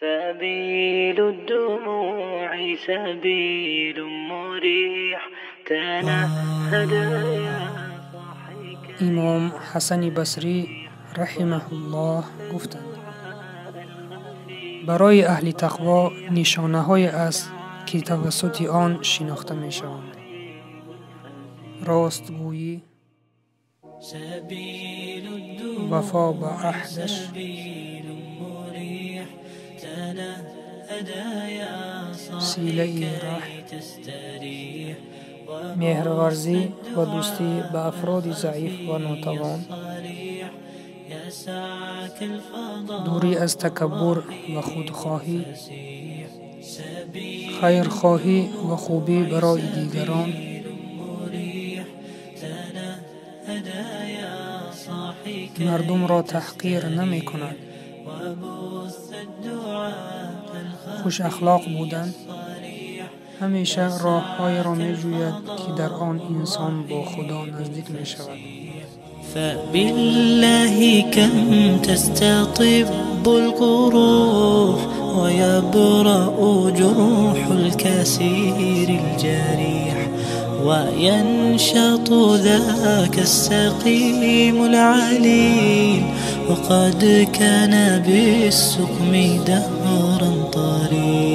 سبيل الدموع سبيل مريح تنهد يا صاحي. Имом Ҳасани Басрӣ раҳимаҳуллоҳ гуфтанд: барои аҳли тақво нишонаҳое аст, ки тавассути он шинохта мешаванд: ростгӯӣ, вафо ба аҳдаш, силаи раҳм, меҳрварзӣ ва дӯстӣ ба афроди заиф ва нотавон, дурӣ аз такаббур ва худхоҳӣ, хайрхоҳӣ ва хубӣ барои дигарон, мардумро таҳқир намекунад, хушахлоқ будан, ҳамеша роҳҳоеро меҷӯяд, ки дар он инсон бо Худо наздик мешавад. فبالله كم تستطب القروح ويبرأ جروح الكثير الجريح وينشط ذاك السقيم العليل وقد كان بالسقم دهرا طريح.